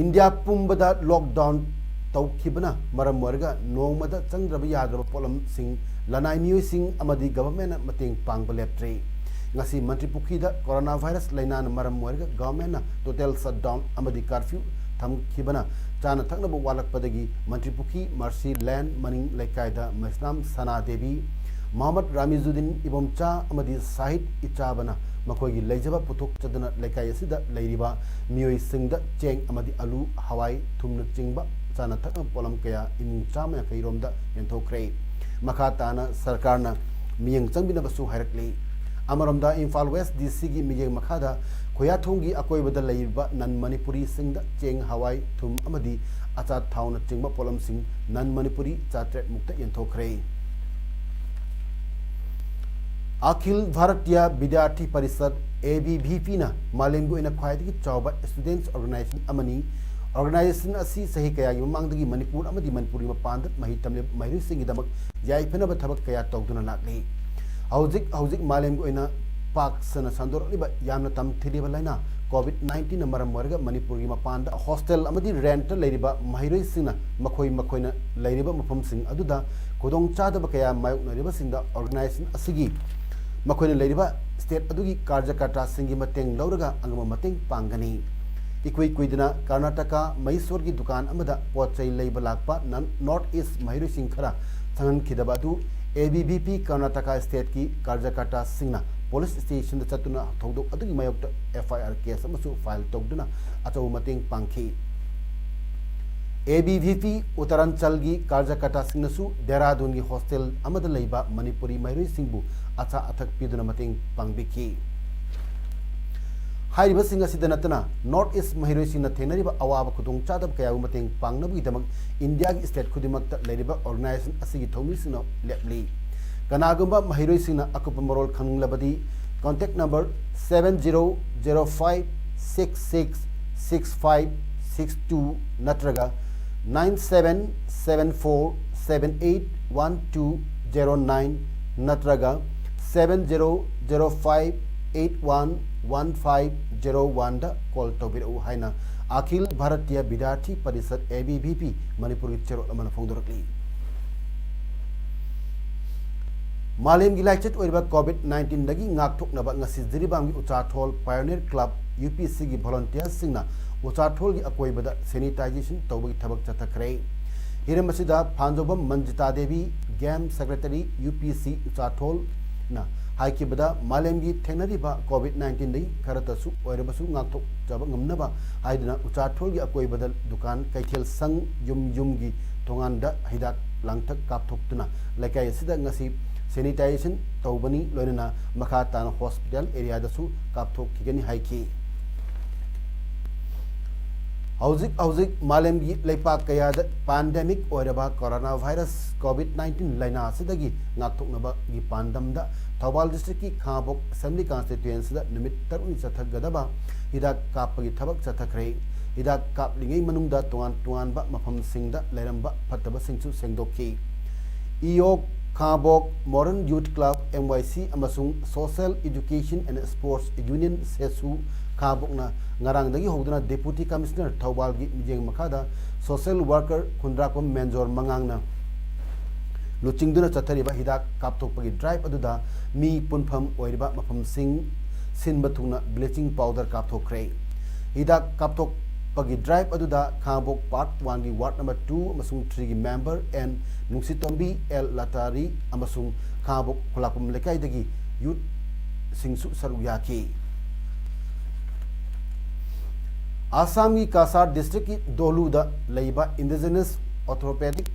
ꯏꯟꯗꯤꯌꯥ ꯄꯨꯝꯕꯗ lockdown ꯇꯧꯈꯤꯕꯅ ꯃꯔꯝ ꯑꯣꯏꯔꯒ ꯅꯣꯡꯃꯗ ꯆꯪꯗ꯭ꯔꯕ ꯌꯥꯗ꯭ꯔꯕ ꯄꯣꯠꯂꯝꯁꯤꯡ ꯂꯅꯥꯏ ꯃꯤꯑꯣꯏꯁꯤꯡ ꯑꯃꯗꯤ government ꯅ ꯃꯇꯦꯡ ꯄꯥꯡꯕ ꯂꯦꯞꯇ꯭ꯔꯤ꯫ ꯉꯁꯤ ꯃꯟꯇ꯭ꯔꯤ ꯄꯨꯈ꯭ꯔꯤꯗ coronavirus ꯂꯥꯏꯅꯥꯅ ꯃꯔꯝ ꯑꯣꯏꯔꯒ government ꯅ total shutdown ꯑꯃꯗꯤ curfew ꯊꯝꯈꯤꯕꯅ ꯆꯥꯅ ꯊꯛꯅꯕ ꯋꯥꯠꯂꯛꯄꯗꯒꯤ ꯃꯟꯇ꯭ꯔꯤ ꯄꯨꯈ꯭ꯔꯤ Mercy Lane ꯃꯅꯤꯡ ꯂꯩꯀꯥꯏꯗ ꯃꯩꯁꯅꯥꯝ ꯁꯅꯥꯗꯦꯕꯤ, ꯃꯣꯍꯝꯃꯗ ꯔꯥꯃꯤꯖꯨꯗꯤꯟ ꯏꯕꯣꯝꯆꯥ ꯑꯃꯗꯤ ꯁꯥꯍꯤꯗ ꯏꯆꯥꯕꯅ ꯃꯈꯣꯏꯒꯤ ꯂꯩꯖꯕ ꯄꯨꯊꯣꯛꯆꯗꯨꯅ ꯂꯩꯀꯥꯏ ꯑꯁꯤꯗ ꯂꯩꯔꯤꯕ ꯃꯤꯑꯣꯏꯁꯤꯡꯗ ꯆꯦꯡ ꯑꯃꯗꯤ ꯑꯂꯨ, ꯍꯋꯥꯏ, ꯊꯨꯝꯅꯆꯤꯡꯕ ꯆꯥꯅ ꯊꯛꯅꯕ ꯄꯣꯠꯂꯝ ꯀꯌꯥ ꯏꯃꯨꯡ ꯆꯥꯝꯃ ꯌꯥꯡꯈꯩ ꯔꯣꯝꯗ ꯌꯦꯟꯊꯣꯛꯈ꯭ꯔꯦ꯫ ꯃꯈꯥ ꯇꯥꯅ ꯁꯔꯀꯥꯔꯅ ꯃꯤꯠꯌꯦꯡ ꯆꯪꯕꯤꯅꯕꯁꯨ ꯍꯥꯏꯔꯛꯂꯤ꯫ ꯑꯃꯔꯣꯝꯗ ꯏꯝꯐꯥꯜ West D C ꯒꯤ ꯃꯤꯠꯌꯦꯡ ꯃꯈꯥꯗ ꯈꯨꯌꯥꯊꯣꯡꯒꯤ ꯑꯀꯣꯏꯕꯗ ꯂꯩꯔꯤꯕ non Manipuri ꯁꯤꯡꯗ ꯆꯦꯡ, ꯍꯋꯥꯏ, ꯊꯨꯝ ꯑꯃꯗꯤ ꯑꯆꯥꯊꯥꯎꯅꯆꯤꯡꯕ ꯄꯣꯠꯂꯝꯁꯤꯡ non Manipuri ꯆꯥꯇ꯭ꯔꯦꯠ ꯃꯨꯛꯇ ꯌꯦꯟꯊꯣꯛꯈ꯭ꯔꯦ꯫ ꯑꯈꯤꯜ ꯚꯥꯔꯇꯤꯌꯥ ꯕꯤꯗ꯭ꯌꯥꯔꯊꯤ ꯄꯔꯤꯁꯗ, A B V P ꯅ ꯃꯥꯂꯦꯝꯒꯤ ꯑꯣꯏꯅ ꯈ꯭ꯋꯥꯏꯗꯒꯤ ꯆꯥꯎꯕ students organization ꯑꯃꯅꯤ꯫ Organization ꯑꯁꯤ ꯆꯍꯤ ꯀꯌꯥꯒꯤ ꯃꯃꯥꯡꯗꯒꯤ ꯃꯅꯤꯄꯨꯔ ꯑꯃꯗꯤ ꯃꯅꯤꯄꯨꯔꯒꯤ ꯃꯄꯥꯟꯗ ꯃꯍꯩ ꯇꯝꯂꯤꯕ ꯃꯍꯩꯔꯣꯏꯁꯤꯡꯒꯤꯗꯃꯛ ꯌꯥꯏꯐꯅꯕ ꯊꯕꯛ ꯀꯌꯥ ꯇꯧꯗꯨꯅ ꯂꯥꯛꯂꯤ꯫ ꯍꯧꯖꯤꯛ ꯍꯧꯖꯤꯛ ꯃꯥꯂꯦꯝꯒꯤ ꯑꯣꯏꯅ ꯄꯥꯛ ꯁꯟꯅ ꯁꯟꯗꯣꯔꯛꯂꯤꯕ ꯌꯥꯝꯅ ꯇꯝꯊꯤꯔꯤꯕ ꯂꯥꯏꯅꯥ ꯀꯣꯚꯤꯗ ꯅꯥꯏꯟꯇꯤꯟꯅ ꯃꯔꯝ ꯑꯣꯏꯔꯒ ꯃꯅꯤꯄꯨꯔꯒꯤ ꯃꯄꯥꯟꯗ ꯍꯣꯁꯇꯦꯜ ꯑꯃꯗꯤ ꯔꯦꯟꯠꯇ ꯂꯩꯔꯤꯕ ꯃꯍꯩꯔꯣꯏꯁꯤꯡꯅ ꯃꯈꯣꯏ ꯃꯈꯣꯏꯅ ꯂꯩꯔꯤꯕ ꯃꯐꯝꯁꯤꯡ ꯑꯗꯨꯗ ꯈꯨꯗꯣꯡꯆꯥꯗꯕ ꯀꯌꯥ ꯃꯥꯌꯣꯛꯅꯔꯤꯕꯁꯤꯡꯗ ꯑꯣꯔꯒꯅꯥꯏꯖꯦꯁꯟ ꯑꯁꯤꯒꯤ ꯃꯈꯣꯏꯅ ꯂꯩꯔꯤꯕ ꯁ꯭ꯇꯦꯠ ꯑꯗꯨꯒꯤ ꯀꯥꯔꯖꯀꯔꯇꯥꯁꯤꯡꯒꯤ ꯃꯇꯦꯡ ꯂꯧꯔꯒ ꯑꯉꯝꯕ ꯃꯇꯦꯡ ꯄꯥꯡꯒꯅꯤ꯫ ꯏꯀꯨꯏ ꯀꯨꯏꯗꯅ ꯀꯔꯅꯥꯇꯀꯥ ꯃꯍꯦꯁꯣꯔꯒꯤ ꯗꯨꯀꯥꯟ ꯑꯃꯗ ꯄꯣꯠ ꯆꯩ ꯂꯩꯕ ꯂꯥꯛꯄ ꯅꯟ-, ꯅꯣꯔꯠ ꯏꯁ ꯃꯍꯩꯔꯣꯏꯁꯤꯡ ꯈꯔ ꯆꯪꯍꯟꯈꯤꯗꯕ ꯑꯗꯨ A B V P Karnataka ꯁ꯭ꯇꯦꯠꯀꯤ ꯀꯥꯔꯖꯀꯔꯇꯥꯁꯤꯡꯅ ꯄꯨꯂꯤꯁ ꯁ꯭ꯇꯦꯁꯟꯗ ꯆꯠꯇꯨꯅ ꯊꯧꯗꯣꯛ ꯑꯗꯨꯒꯤ ꯃꯥꯌꯣꯛꯇ ꯑꯦꯐ ꯑꯥꯏ ꯑꯥꯔ ꯀꯦꯁ ꯑꯃꯁꯨ ꯐꯥꯏꯜ ꯇꯧꯗꯨꯅ ꯑꯆꯧꯕ ꯃꯇꯦꯡ ꯄꯥꯡꯈꯤ꯫ ꯑꯦ ꯕꯤ ꯚꯤ ꯄꯤ ꯎꯠꯇꯔꯥꯟꯆꯜꯒꯤ ꯀꯥꯔꯖꯀꯔꯇꯥꯁꯤꯡꯅꯁꯨ ꯗꯦꯍꯔꯥꯗꯨꯟꯒꯤ ꯍꯣꯁꯇꯦꯜ ꯑꯃꯗ ꯂꯩꯕ ꯃꯅꯤꯄꯨꯔꯤ ꯃꯍꯩꯔꯣꯏꯁꯤꯡꯕꯨ ꯑꯆꯥ ꯑꯊꯛ ꯄꯤꯗꯨꯅ ꯃꯇꯦꯡ ꯄꯥꯡꯕꯤꯈꯤ꯫ ꯍꯥꯏꯔꯤꯕꯁꯤꯡ ꯑꯁꯤꯗ ꯅꯠꯇꯅ ꯅꯣꯔꯠ ꯏꯁ ꯃꯍꯩꯔꯣꯏꯁꯤꯡꯅ ꯊꯦꯡꯅꯔꯤꯕ ꯑꯋꯥꯕ ꯈꯨꯗꯣꯡꯆꯥꯗꯕ ꯀꯌꯥꯕꯨ ꯃꯇꯦꯡ ꯄꯥꯡꯅꯕꯒꯤꯗꯃꯛ ꯏꯟꯗꯤꯌꯥꯒꯤ ꯁ꯭ꯇꯦꯠ ꯈꯨꯗꯤꯡꯃꯛꯇ ꯂꯩꯔꯤꯕ ꯑꯣꯔꯒꯅꯥꯏꯖꯦꯁꯟ ꯑꯁꯤꯒꯤ ꯊꯧꯃꯤꯁꯤꯡꯅ ꯂꯦꯞꯂꯤ꯫ ꯀꯅꯥꯒꯨꯝꯕ ꯃꯍꯩꯔꯣꯏꯁꯤꯡꯅ ꯑꯀꯨꯞꯄ ꯃꯔꯣꯜ ꯈꯪꯅꯤꯡꯂꯕꯗꯤ contact number seven zero zero five six six six five six two ꯅꯠꯇ꯭ꯔꯒ nine seven seven four seven eight one two zero nine ꯅꯠꯇ꯭ꯔꯒ seven zero zero five eight one one five zero one ꯗ call ꯇꯧꯕꯤꯔꯛꯎ ꯍꯥꯏꯅ Akhil Bharatiya Vidyarthi Parishad, A B V P, ꯃꯅꯤꯄꯨꯔꯒꯤ ꯆꯦꯔꯣꯜ ꯑꯃꯅ ꯐꯣꯡꯗꯣꯔꯛꯂꯤ꯫ ꯃꯥꯂꯦꯝꯒꯤ ꯂꯥꯏꯆꯠ ꯑꯣꯏꯔꯤꯕ ꯀꯣꯚꯤꯗ ꯅꯥꯏꯟꯇꯤꯟꯗꯒꯤ ꯉꯥꯛꯊꯣꯛꯅꯕ ꯉꯁꯤ ꯖꯤꯔꯤꯕꯥꯝꯒꯤ ꯎꯆꯥꯊꯣꯜ ꯄꯥꯏꯑꯣꯅꯤꯌꯔ ꯀ꯭ꯂꯕ, ꯌꯨ ꯄꯤ ꯁꯤꯒꯤ ꯚꯣꯂꯨꯟꯇꯤꯌꯔꯁꯤꯡꯅ ꯎꯆꯥꯊꯣꯜꯒꯤ ꯑꯀꯣꯏꯕꯗ ꯁꯦꯅꯤꯇꯥꯏꯖꯦꯁꯟ ꯇꯧꯕꯒꯤ ꯊꯕꯛ ꯆꯠꯊꯈ꯭ꯔꯦ꯫ ꯍꯤꯔꯝ ꯑꯁꯤꯗ ꯐꯥꯟꯖꯧꯕꯝ ꯃꯟꯖꯤꯇꯥ ꯗꯦꯕꯤ, ꯒꯦꯝ ꯁꯦꯀ꯭ꯔꯦꯇꯔꯤ, ꯌꯨ ꯄꯤ ꯁꯤ ꯎꯆꯥꯊꯣꯜꯅ ꯍꯥꯏꯈꯤꯕꯗ, ꯃꯥꯂꯦꯝꯒꯤ ꯊꯦꯡꯅꯔꯤꯕ ꯀꯣꯚꯤꯗ ꯅꯥꯏꯟꯇꯤꯟꯗꯒꯤ ꯈꯔꯇꯁꯨ ꯑꯣꯏꯔꯕꯁꯨ ꯉꯥꯛꯊꯣꯛꯆꯕ ꯉꯝꯅꯕ ꯍꯥꯏꯗꯨꯅ ꯎꯆꯥꯊꯣꯜꯒꯤ ꯑꯀꯣꯏꯕꯗ ꯗꯨꯀꯥꯟ, ꯀꯩꯊꯦꯜ ꯁꯪ, ꯌꯨꯝ ꯌꯨꯝꯒꯤ ꯊꯣꯡꯒꯥꯟꯗ ꯍꯤꯗꯥꯛ ꯂꯥꯡꯊꯛ ꯀꯥꯞꯊꯣꯛꯇꯨꯅ ꯂꯩꯀꯥꯏ ꯑꯁꯤꯗ ꯉꯁꯤ ꯁꯦꯅꯤꯇꯥꯏꯖꯦꯁꯟ ꯇꯧꯕꯅꯤ꯫ ꯂꯣꯏꯅꯅ ꯃꯈꯥ ꯇꯥꯅ ꯍꯣꯁꯄꯤꯇꯥꯜ ꯑꯦꯔꯤꯌꯥꯗꯁꯨ ꯀꯥꯞꯊꯣꯛꯈꯤꯒꯅꯤ ꯍꯥꯏꯈꯤ꯫ ꯍꯧꯖꯤꯛ ꯍꯧꯖꯤꯛ ꯃꯥꯂꯦꯝꯒꯤ ꯂꯩꯄꯥꯛ ꯀꯌꯥꯗ ꯄꯥꯟꯗꯦꯃꯤꯛ ꯑꯣꯏꯔꯕ ꯀꯣꯔꯣꯅꯥ ꯚꯥꯏꯔꯁ ꯀꯣꯚꯤꯗ ꯅꯥꯏꯟꯇꯤꯟ ꯂꯥꯏꯅꯥ ꯑꯁꯤꯗꯒꯤ ꯉꯥꯛꯊꯣꯛꯅꯕꯒꯤ ꯄꯥꯟꯗꯝꯗ ꯊꯧꯕꯥꯜ ꯗꯤꯁꯇ꯭ꯔꯤꯛꯀꯤ ꯈꯥꯉꯕꯣꯛ ꯑꯦꯁꯦꯝꯕ꯭ꯂꯤ ꯀꯟꯁꯇꯤꯇ꯭ꯋꯦꯟꯁꯤꯗ ꯅꯨꯃꯤꯠ ꯇꯔꯨꯛꯅꯤ ꯆꯠꯊꯒꯗꯕ ꯍꯤꯗꯥꯛ ꯀꯥꯞꯄꯒꯤ ꯊꯕꯛ ꯆꯠꯊꯈ꯭ꯔꯦ꯫ ꯍꯤꯗꯥꯛ ꯀꯥꯞꯂꯤꯉꯩ ꯃꯅꯨꯡꯗ ꯇꯣꯉꯥꯟ ꯇꯣꯉꯥꯟꯕ ꯃꯐꯝꯁꯤꯡꯗ ꯂꯩꯔꯝꯕ ꯐꯠꯇꯕꯁꯤꯡꯁꯨ ꯁꯦꯡꯗꯣꯛꯈꯤ꯫ ꯏꯌꯣꯛ ꯈꯥꯉꯕꯣꯛ Modern Youth Club, M Y C, ꯑꯃꯁꯨꯡ Social Education and Sports Union, ꯁꯦꯁꯨ, ꯈꯥꯉꯕꯣꯛꯅ ꯉꯔꯥꯡꯗꯒꯤ ꯍꯧꯗꯨꯅ Deputy Commissioner ꯊꯧꯕꯥꯜꯒꯤ ꯃꯤꯠꯌꯦꯡ ꯃꯈꯥꯗ social worker ꯈꯨꯟꯗ꯭ꯔꯥꯛꯄꯝ ꯃꯦꯟꯖꯣꯔ ꯃꯉꯥꯡꯅ ꯂꯨꯆꯤꯡꯗꯨꯅ ꯆꯠꯊꯔꯤꯕ ꯍꯤꯗꯥꯛ ꯀꯥꯞꯊꯣꯛꯄꯒꯤ drive ꯑꯗꯨꯗ ꯃꯤ ꯄꯨꯟꯐꯝ ꯑꯣꯏꯔꯤꯕ ꯃꯐꯝꯁꯤꯡ ꯁꯤꯟꯕ ꯊꯨꯡꯅ bleaching powder ꯀꯥꯞꯊꯣꯛꯈ꯭ꯔꯦ꯫ ꯍꯤꯗꯥꯛ ꯀꯥꯞꯊꯣꯛꯄꯒꯤ drive ꯑꯗꯨꯗ ꯈꯥꯉꯕꯣꯛ Part One ꯒꯤ ward number two ꯑꯃꯁꯨꯡ three ꯒꯤ member N ꯅꯨꯡꯁꯤꯇꯣꯝꯕꯤ, L ꯂꯇꯥꯔꯤ ꯑꯃꯁꯨꯡ ꯈꯥꯉꯕꯣꯛ ꯈꯨꯂꯥꯛꯄꯝ ꯂꯩꯀꯥꯏꯗꯒꯤ youth ꯁꯤꯡꯁꯨ ꯁꯔꯨꯛ ꯌꯥꯈꯤ꯫ ꯑꯁꯥꯝꯒꯤ ꯀꯁꯥꯔ district ꯀꯤ ꯗꯣꯂꯨꯗ ꯂꯩꯕ Indigenous Orthopedic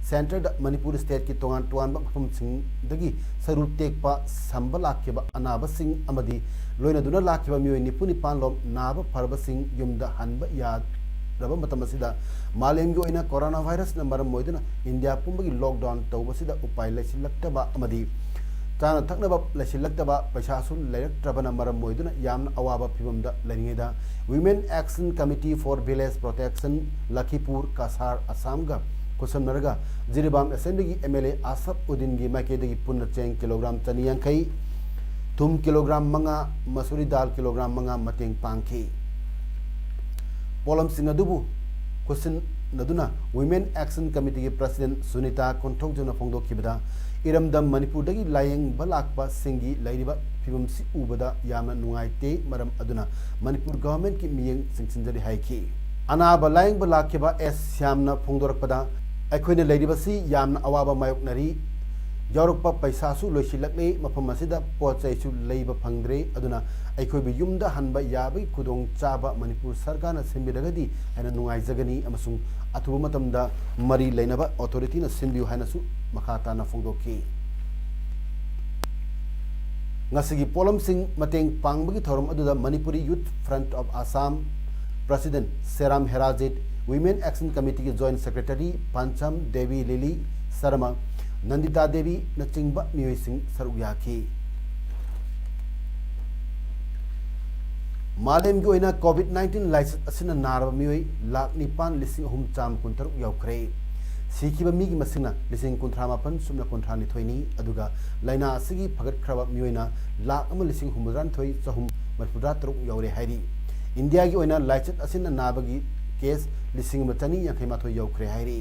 Centre ꯗ ꯃꯅꯤꯄꯨꯔ state ꯀꯤ ꯇꯣꯉꯥꯟ ꯇꯣꯉꯥꯟꯕ ꯃꯐꯝꯁꯤꯡꯗꯒꯤ ꯁꯔꯨ ꯇꯦꯛꯄ ꯁꯝꯕ ꯂꯥꯛꯈꯤꯕ ꯑꯅꯥꯕꯁꯤꯡ ꯑꯃꯗꯤ ꯂꯣꯏꯅꯗꯨꯅ ꯂꯥꯛꯈꯤꯕ ꯃꯤꯑꯣꯏ ꯅꯤꯐꯨ ꯅꯤꯄꯥꯟ ꯂꯣꯝ ꯅꯥꯕ ꯐꯔꯕꯁꯤꯡ ꯌꯨꯝꯗ ꯍꯟꯕ ꯌꯥꯔꯕ ꯃꯇꯝ ꯑꯁꯤꯗ ꯃꯥꯂꯦꯝꯒꯤ ꯑꯣꯏꯅ corona virus ꯅ ꯃꯔꯝ ꯑꯣꯏꯗꯨꯅ ꯏꯟꯗꯤꯌꯥ ꯄꯨꯝꯕꯒꯤ lockdown ꯇꯧꯕꯁꯤꯗ ꯎꯄꯥꯏ ꯂꯩꯁꯤꯜꯂꯛꯇꯕ ꯑꯃꯗꯤ ꯆꯥꯅ ꯊꯛꯅꯕ ꯂꯩꯁꯤꯜꯂꯛꯇꯕ, ꯄꯩꯁꯥꯁꯨ ꯂꯩꯔꯛꯇ꯭ꯔꯕꯅ ꯃꯔꯝ ꯑꯣꯏꯗꯨꯅ ꯌꯥꯝꯅ ꯑꯋꯥꯕ ꯐꯤꯕꯝꯗ ꯂꯩꯔꯤꯉꯩꯗ Women Action Committee for Village Protection ꯂꯈꯤꯄꯨꯔ Cachar ꯑꯁꯥꯝꯒ ꯈꯨꯠꯁꯝꯅꯔꯒ Jiribam assembly ꯒꯤ M L A ꯑꯁꯐ ꯎꯗꯤꯟꯒꯤ ꯃꯥꯏꯀꯩꯗꯒꯤ ꯄꯨꯟꯅ ꯆꯦꯡ kilogram ꯆꯅꯤ ꯌꯥꯡꯈꯩ, ꯊꯨꯝ kilogram ꯃꯉꯥ, ꯃꯁꯨꯔꯤ ꯗꯥꯜ kilogram ꯃꯉꯥ ꯃꯇꯦꯡ ꯄꯥꯡꯈꯤ꯫ ꯄꯣꯠꯂꯝꯁꯤꯡ ꯑꯗꯨꯕꯨ ꯈꯨꯠꯁꯤꯟꯅꯗꯨꯅ Women Action Committee ꯒꯤ President ꯁꯨꯅꯤꯇꯥ ꯀꯣꯟꯊꯧꯖꯝꯅ ꯐꯣꯡꯗꯣꯛꯈꯤꯕꯗ, ꯏꯔꯝꯗꯝ ꯃꯅꯤꯄꯨꯔꯗꯒꯤ ꯂꯥꯌꯦꯡꯕ ꯂꯥꯛꯄꯁꯤꯡꯒꯤ ꯂꯩꯔꯤꯕ ꯐꯤꯕꯝꯁꯤ ꯎꯕꯗ ꯌꯥꯝꯅ ꯅꯨꯡꯉꯥꯏꯇꯦ, ꯃꯔꯝ ꯑꯗꯨꯅ ꯃꯅꯤꯄꯨꯔ government ꯀꯤ ꯃꯤꯠꯌꯦꯡ ꯆꯤꯡꯁꯤꯟꯖꯔꯤ ꯍꯥꯏꯈꯤ꯫ ꯑꯅꯥꯕ ꯂꯥꯌꯦꯡꯕ ꯂꯥꯛꯈꯤꯕ ꯑꯦꯁ ꯁ꯭ꯌꯥꯝꯅ ꯐꯣꯡꯗꯣꯔꯛꯄꯗ, ꯑꯩꯈꯣꯏꯅ ꯂꯩꯔꯤꯕꯁꯤ ꯌꯥꯝꯅ ꯑꯋꯥꯕ ꯃꯥꯌꯣꯛꯅꯔꯤ꯫ ꯌꯥꯎꯔꯛꯄ ꯄꯩꯁꯥꯁꯨ ꯂꯣꯏꯁꯤꯜꯂꯛꯂꯦ, ꯃꯐꯝ ꯑꯁꯤꯗ ꯄꯣꯠ ꯆꯩꯁꯨ ꯂꯩꯕ ꯐꯪꯗ꯭ꯔꯦ, ꯑꯗꯨꯅ ꯑꯩꯈꯣꯏꯕꯨ ꯌꯨꯝꯗ ꯍꯟꯕ ꯌꯥꯕꯒꯤ ꯈꯨꯗꯣꯡꯆꯥꯕ ꯃꯅꯤꯄꯨꯔ ꯁꯔꯀꯥꯔꯅ ꯁꯤꯟꯕꯤꯔꯒꯗꯤ ꯍꯦꯟꯅ ꯅꯨꯡꯉꯥꯏꯖꯒꯅꯤ ꯑꯃꯁꯨꯡ ꯑꯊꯨꯕ ꯃꯇꯝꯗ ꯃꯔꯤ ꯂꯩꯅꯕ authority ꯅ ꯁꯤꯟꯕꯤꯌꯨ ꯍꯥꯏꯅꯁꯨ ꯃꯈꯥ ꯇꯥꯅ ꯐꯣꯡꯗꯣꯛꯈꯤ꯫ ꯉꯁꯤꯒꯤ ꯄꯣꯠꯂꯝꯁꯤꯡ ꯃꯇꯦꯡ ꯄꯥꯡꯕꯒꯤ ꯊꯧꯔꯝ ꯑꯗꯨꯗ Manipuri Youth Front of Assam President ꯁꯦꯔꯥꯝ ꯍꯦꯔꯥꯖꯤꯠ, Women Action Committee ꯒꯤ Joint Secretary ꯄꯥꯟꯆꯝ ꯗꯦꯕꯤ, ꯂꯤꯂꯤ ꯁꯔꯃ, ꯅꯟꯗꯤꯇꯥ ꯗꯦꯕꯤꯅꯆꯤꯡꯕ ꯃꯤꯑꯣꯏꯁꯤꯡ ꯁꯔꯨꯛ ꯌꯥꯈꯤ꯫ ꯃꯥꯂꯦꯝꯒꯤ ꯑꯣꯏꯅ COVID nineteen ꯂꯥꯏꯆꯠ ꯑꯁꯤꯅ ꯅꯥꯔꯕ ꯃꯤꯑꯣꯏ ꯂꯥꯈ ꯅꯤꯄꯥꯟ ꯂꯤꯁꯤꯡ ꯑꯍꯨꯝ ꯆꯥꯝꯃ ꯀꯨꯟꯇꯔꯨꯛ ꯌꯧꯈ꯭ꯔꯦ꯫ ꯁꯤꯈꯤꯕ ꯃꯤꯒꯤ ꯃꯁꯤꯡꯅ ꯂꯤꯁꯤꯡ ꯀꯨꯟꯊ꯭ꯔꯥ ꯃꯥꯄꯟ ꯁꯨꯞꯅ ꯀꯨꯟꯊ꯭ꯔꯥ ꯅꯤꯊꯣꯏꯅꯤ, ꯑꯗꯨꯒ ꯂꯥꯏꯅꯥ ꯑꯁꯤꯒꯤ ꯐꯒꯠꯈ꯭ꯔꯕ ꯃꯤꯑꯣꯏꯅ ꯂꯥꯈ ꯑꯃ ꯂꯤꯁꯤꯡ ꯍꯨꯝꯐꯨꯇꯔꯥꯅꯤꯊꯣꯏ ꯆꯍꯨꯝ ꯃꯔꯤꯐꯨꯇꯔꯥ ꯇꯔꯨꯛ ꯌꯧꯔꯦ ꯍꯥꯏꯔꯤ꯫ ꯏꯟꯗꯤꯌꯥꯒꯤ ꯑꯣꯏꯅ ꯂꯥꯏꯆꯠ ꯑꯁꯤꯅ ꯅꯥꯕꯒꯤ ꯀꯦꯁ ꯂꯤꯁꯤꯡ ꯑꯃ ꯆꯅꯤ ꯌꯥꯡꯈꯩ ꯃꯥꯊꯣꯏ ꯌꯧꯈ꯭ꯔꯦ ꯍꯥꯏꯔꯤ꯫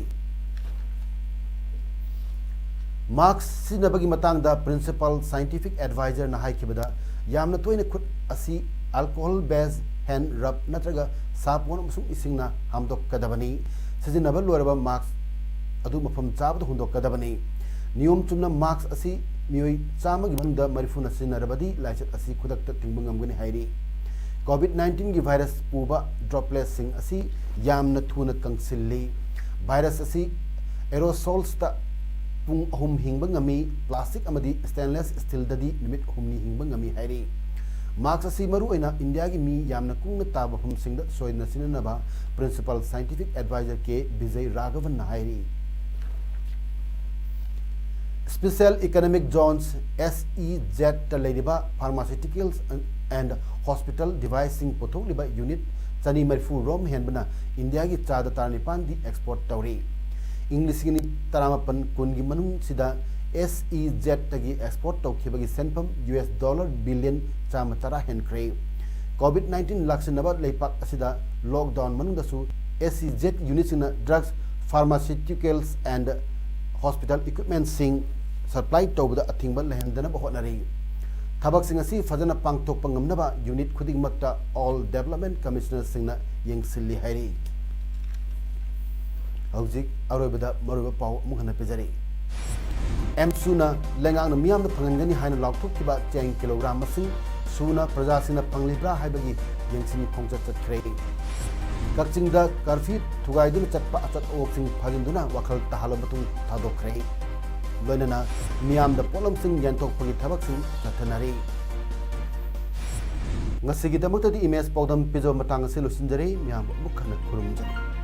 ꯃꯥꯛꯁ ꯁꯤꯖꯤꯟꯅꯕꯒꯤ ꯃꯇꯥꯡꯗ ꯄ꯭ꯔꯤꯟꯁꯤꯄꯥꯜ ꯁꯥꯏꯟꯇꯤꯐꯤꯛ ꯑꯦꯗꯚꯥꯏꯖꯔꯅ ꯍꯥꯏꯈꯤꯕꯗ, ꯌꯥꯝꯅ ꯇꯣꯏꯅ ꯈꯨꯠ ꯑꯁꯤ alcohol based hand rub ꯅꯠꯇ꯭ꯔꯒ ꯁꯥꯄꯣꯟ ꯑꯃꯁꯨꯡ ꯏꯁꯤꯡꯅ ꯍꯥꯝꯗꯣꯛꯀꯗꯕꯅꯤ꯫ ꯁꯤꯖꯤꯟꯅꯕ ꯂꯣꯏꯔꯕ ꯃꯥꯛꯁ ꯑꯗꯨ ꯃꯐꯝ ꯆꯥꯕꯗ ꯍꯨꯟꯗꯣꯛꯀꯗꯕꯅꯤ꯫ ꯅꯤꯌꯣꯝ ꯆꯨꯝꯅ ꯃꯥꯛꯁ ꯑꯁꯤ ꯃꯤꯑꯣꯏ ꯆꯥꯝꯃꯒꯤ ꯃꯅꯨꯡꯗ ꯃꯔꯤꯐꯨꯅ ꯁꯤꯖꯤꯟꯅꯔꯕꯗꯤ ꯂꯥꯏꯆꯠ ꯑꯁꯤ ꯈꯨꯗꯛꯇ ꯊꯤꯡꯕ ꯉꯝꯒꯅꯤ ꯍꯥꯏꯔꯤ꯫ COVID nineteen ꯒꯤ ꯚꯥꯏꯔꯁ ꯄꯨꯕ ꯗ꯭ꯔꯣꯞꯂꯦꯠꯁꯤꯡ ꯑꯁꯤ ꯌꯥꯝꯅ ꯊꯨꯅ ꯀꯪꯁꯤꯜꯂꯤ꯫ ꯚꯥꯏꯔꯁ ꯑꯁꯤ aerosols ꯇ ꯄꯨꯡ ꯑꯍꯨꯝ ꯍꯤꯡꯕ ꯉꯝꯃꯤ, plastic ꯑꯃꯗꯤ stainless steel ꯗꯗꯤ ꯅꯨꯃꯤꯠ ꯍꯨꯝꯅꯤ ꯍꯤꯡꯕ ꯉꯝꯃꯤ ꯍꯥꯏꯔꯤ꯫ ꯃꯥꯛꯁ ꯑꯁꯤ ꯃꯔꯨꯑꯣꯏꯅ ꯏꯟꯗꯤꯌꯥꯒꯤ ꯃꯤ ꯌꯥꯝꯅ ꯀꯨꯡꯅ ꯇꯥꯕ ꯃꯐꯝꯁꯤꯡꯗ ꯁꯣꯏꯗꯅ ꯁꯤꯖꯤꯟꯅꯅꯕ ꯄ꯭ꯔꯤꯟꯁꯤꯄꯥꯜ ꯁꯥꯏꯟꯇꯤꯐꯤꯛ ꯑꯦꯗꯚꯥꯏꯖꯔ ꯀꯦ ꯕꯤꯖꯌ ꯔꯥꯘꯕꯟꯅ ꯍꯥꯏꯔꯤ꯫ Special Economic Zones, S E Z ꯇ ꯂꯩꯔꯤꯕ pharmaceuticals and hospital device ꯁꯤꯡ ꯄꯨꯊꯣꯛꯂꯤꯕ ꯌꯨꯅꯤꯠ ꯆꯅꯤ ꯃꯔꯤꯐꯨ ꯔꯣꯝ ꯍꯦꯟꯕꯅ ꯏꯟꯗꯤꯌꯥꯒꯤ ꯆꯥꯗ ꯇꯔꯥꯅꯤꯄꯥꯟꯗꯤ ꯑꯦꯛꯁꯄꯣꯔꯠ ꯇꯧꯔꯤ꯫ ꯏꯪ ꯂꯤꯁꯤꯡ ꯑꯅꯤ ꯇꯔꯥꯃꯥꯄꯟ ꯀꯨꯟꯒꯤ ꯃꯅꯨꯡꯁꯤꯗ S E Z ꯇꯒꯤ ꯑꯦꯛꯁꯄꯣꯔꯠ ꯇꯧꯈꯤꯕꯒꯤ ꯁꯦꯟꯐꯝ ꯌꯨ ꯑꯦꯁ ꯗꯣꯂꯔ ꯕꯤꯂꯤꯌꯟ ꯆꯥꯝꯃ ꯇꯔꯥ ꯍꯦꯟꯈ꯭ꯔꯦ꯫ COVID nineteen ꯂꯥꯛꯁꯤꯟꯅꯕ ꯂꯩꯄꯥꯛ ꯑꯁꯤꯗ ꯂꯣꯛꯗꯥꯎꯟ ꯃꯅꯨꯡꯗꯁꯨ S E Z ꯌꯨꯅꯤꯠꯁꯤꯡꯅ drugs, pharmaceuticals and hospital equipment ꯁꯤꯡ supply ꯇꯧꯕꯗ ꯑꯊꯤꯡꯕ ꯂꯩꯍꯟꯗꯅꯕ ꯍꯣꯠꯅꯔꯤ꯫ ꯊꯕꯛꯁꯤꯡ ꯑꯁꯤ ꯐꯖꯅ ꯄꯥꯡꯊꯣꯛꯄ ꯉꯝꯅꯕ ꯌꯨꯅꯤꯠ ꯈꯨꯗꯤꯡꯃꯛꯇ All Development Commissioner ꯁꯤꯡꯅ ꯌꯦꯡꯁꯤꯜꯂꯤ ꯍꯥꯏꯔꯤ꯫ ꯍꯧꯖꯤꯛ ꯑꯔꯣꯏꯕꯗ ꯃꯔꯨꯑꯣꯏꯕ ꯄꯥꯎ ꯑꯃꯨꯛ ꯍꯟꯅ ꯄꯤꯖꯔꯤ꯫ ꯑꯦꯝꯁꯨꯅ ꯂꯩꯉꯥꯛꯅ ꯃꯤꯌꯥꯝꯗ ꯐꯪꯍꯟꯒꯅꯤ ꯍꯥꯏꯅ ꯂꯥꯎꯊꯣꯛꯈꯤꯕ ꯆꯦꯡ ꯀꯤꯂꯣꯒ꯭ꯔꯥꯝ ꯃꯁꯤꯡ ꯁꯨꯅ ꯄ꯭ꯔꯖꯥꯁꯤꯡꯅ ꯐꯪꯂꯤꯕ꯭ꯔꯥ ꯍꯥꯏꯕꯒꯤ ꯌꯦꯡꯁꯤꯟ ꯈꯣꯡꯆꯠ ꯆꯠꯈ꯭ꯔꯦ꯫ ꯀꯛꯆꯤꯡꯗ ꯀꯔꯐ꯭ꯌꯨ ꯊꯨꯒꯥꯏꯗꯨꯅ ꯆꯠꯄ ꯑꯆꯠ ꯑꯋꯣꯛꯁꯤꯡ ꯐꯥꯖꯤꯟꯗꯨꯅ ꯋꯥꯈꯜ ꯇꯥꯍꯜꯂꯕ ꯃꯇꯨꯡ ꯊꯥꯗꯣꯛꯈ꯭ꯔꯦ꯫ ꯂꯣꯏꯅꯅ ꯃꯤꯌꯥꯝꯗ ꯄꯣꯠꯂꯝꯁꯤꯡ ꯌꯦꯟꯊꯣꯛꯄꯒꯤ ꯊꯕꯛꯁꯤꯡ ꯆꯠꯊꯅꯔꯤ꯫ ꯉꯁꯤꯒꯤꯗꯃꯛꯇꯗꯤ ꯏꯃꯦꯖ ꯄꯥꯎꯗꯝ ꯄꯤꯖꯕ ꯃꯇꯥꯡ ꯑꯁꯤ ꯂꯣꯏꯁꯤꯟꯖꯔꯦ꯫ ꯃꯤꯌꯥꯝꯕꯨ ꯑꯃꯨꯛ ꯍꯟꯅ ꯈꯨꯔꯨꯝꯖꯔꯤ꯫